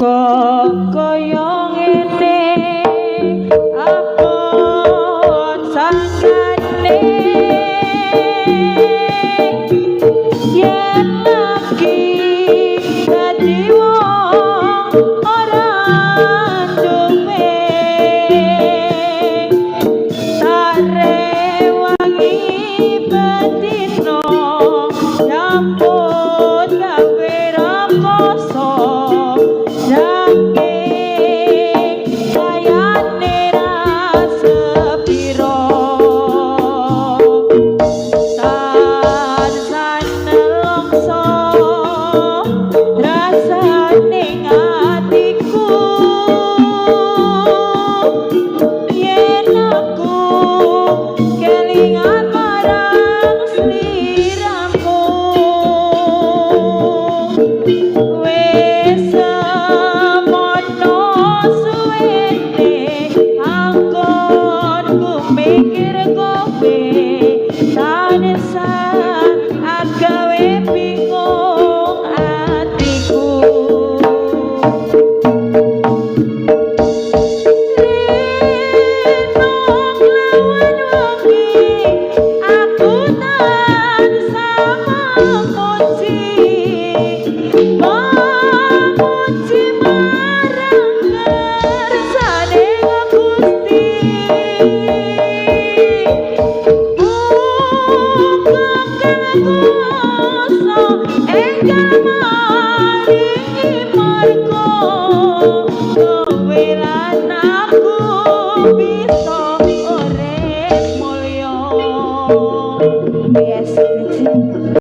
Kok kaya ngene abot sangkane, yen lagi dadi wong ora duwe, tak rewangi bedino nyambut gawe rekoso, nanging kayane ra sepiro. Tansah nelongso rasane atiku, yen aku kelingan marang sliramu. Wis semono suwene anggonku mikir kowe, tansah agawe bingung atiku. Rino klawan wengi aku tansah memuji, memuji marang kersane Gusti. Muga kang kuwasa enggal.